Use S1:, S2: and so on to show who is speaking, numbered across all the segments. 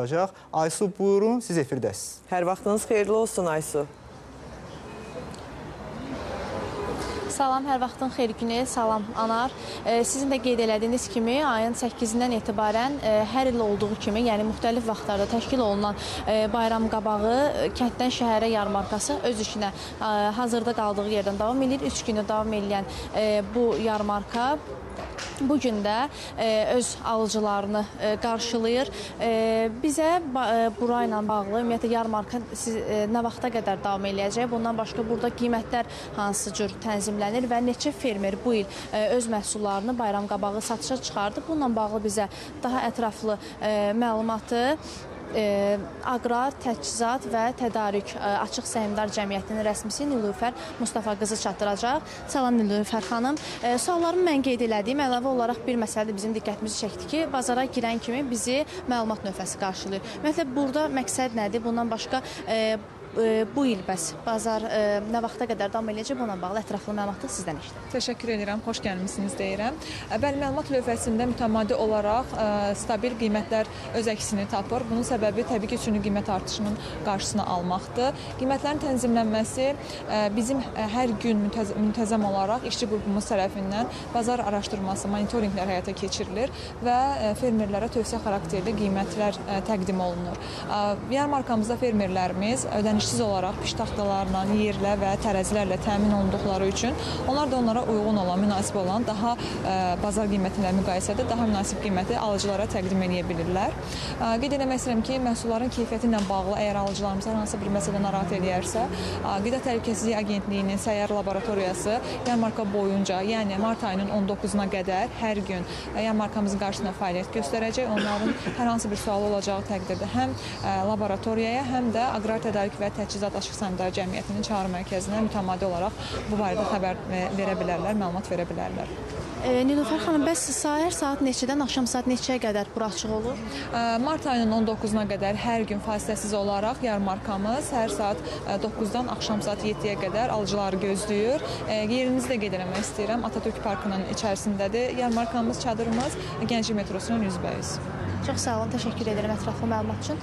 S1: Olacaq. Aysu, buyurun, siz efirdəsiniz.
S2: Hər vaxtınız xeyirli olsun, Aysu.
S3: Salam, hər vaxtın xeyir günü, salam Anar. Sizin də qeyd elədiyiniz kimi ayın 8-dən etibarən hər il olduğu kimi, yəni müxtəlif vaxtlarda təşkil olunan bayram qabağı kənddən şəhərə yarmarkası öz işinə hazırda qaldığı yerdən davam edir. 3 günü davam edən bu yarmarka bu gün də öz alıcılarını qarşılayır. Bizə burayla bağlı ümumiyyətlə yarmarka nə vaxta qədər davam eləyəcək? Bundan başqa burada qiymətlər hansı cür tənzimlənir və neçə fermer bu il öz məhsullarını bayram qabağı satışa çıxardı? Bununla bağlı bizə daha ətraflı məlumatı Aqrar, Təchizat və Tədarük Açıq Səhmdar Cəmiyyətinin rəsmisi Nilüfər Mustafa qızı çatdıracaq. Salam Nilüfər xanım. Suallarımı mən qeyd elədiyim, əlavə olaraq bir məsələ də bizim diqqətimizi çəkdi ki, bazara girən kimi bizi məlumat növbəsi qarşılayır. Ümumiyyətlə, burada məqsəd nədir? Bundan başqa bu il bəs bazar nə vaxta qədər davam eləyəcək? Bununla bağlı ətraflı məlumatı sizdən eşidelim.
S4: Təşəkkür edirəm, xoş gəlmisiniz deyirəm. Bəli, məlumat lövhəsində mütəmadi olaraq stabil qiymətlər öz əksini tapır. Bunun səbəbi təbii ki, süni qiymət artışının qarşısını almaqdır. Qiymətlərin tənzimlənməsi bizim hər gün müntəzəm olaraq işçi qrupumuz tərəfindən bazar araşdırması, monitorinqlər həyata keçirilir və fermerlərə tövsiyə xarakterli qiymətlər təqdim olunur. Yarmarkamızda fermerlərimiz ödənişsiz olaraq piştaxtalarla, yerlə və tərəzilərlə təmin olunduqları üçün onlar da onlara uyğun olan, münasib olan, daha bazar qiymətinə müqayisədə daha münasib qiyməti alıcılara təqdim edə bilirlər. Qeyd eləmək istəyirəm ki, məhsulların keyfiyyəti ilə bağlı əgər alıcılarımız hər hansı bir məsələ narahat eləyərsə, Qida Təhlükəsizliyi Agentliyinin səyyar laboratoriyası yarmarka boyunca, yəni mart ayının 19-una qədər hər gün yarmarkamızın qarşısında fəaliyyət göstərəcək. Onların hər hansı bir sualı olacağı təqdirdə həm laboratoriyaya, həm də Aqrar Tədarük və Təchizat Açıq Səhmdar Cəmiyyətinin çağrı mərkəzinə mütəmadi olaraq bu barədə xəbər verə bilərlər, məlumat verə bilərlər.
S3: Nilüfər xanım, bəs səhər saat neçədən axşam saat neçəyə qədər bura açıq olur?
S4: Mart ayının 19-una qədər hər gün fasiləsiz olaraq yarmarkamız hər saat 9-dan axşam saat 7-yə qədər alıcıları gözləyir. Yerinizi də qeyd eləmək istəyirəm. Atatürk Parkının içərisindədir. Yarmarkamız, çadırımız Gənclik metrosunun üzbəüz.
S3: Çox sağ olun, təşəkkür edirəm ətraflı məlumat üçün.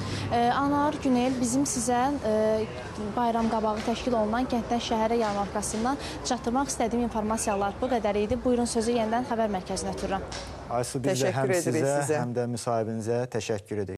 S3: Anar, Günel, bizim sizə bayram qabağı təşkil olunan kənddən şəhərə yarmarkasından çatdırmaq istədiyim informasiyalar bu qədər idi. Buyurun, sözü yenidən xəbər mərkəzinə ötürürəm.
S1: Aysu, biz də həm sizə, həm də müsahibinizə təşəkkür edirik.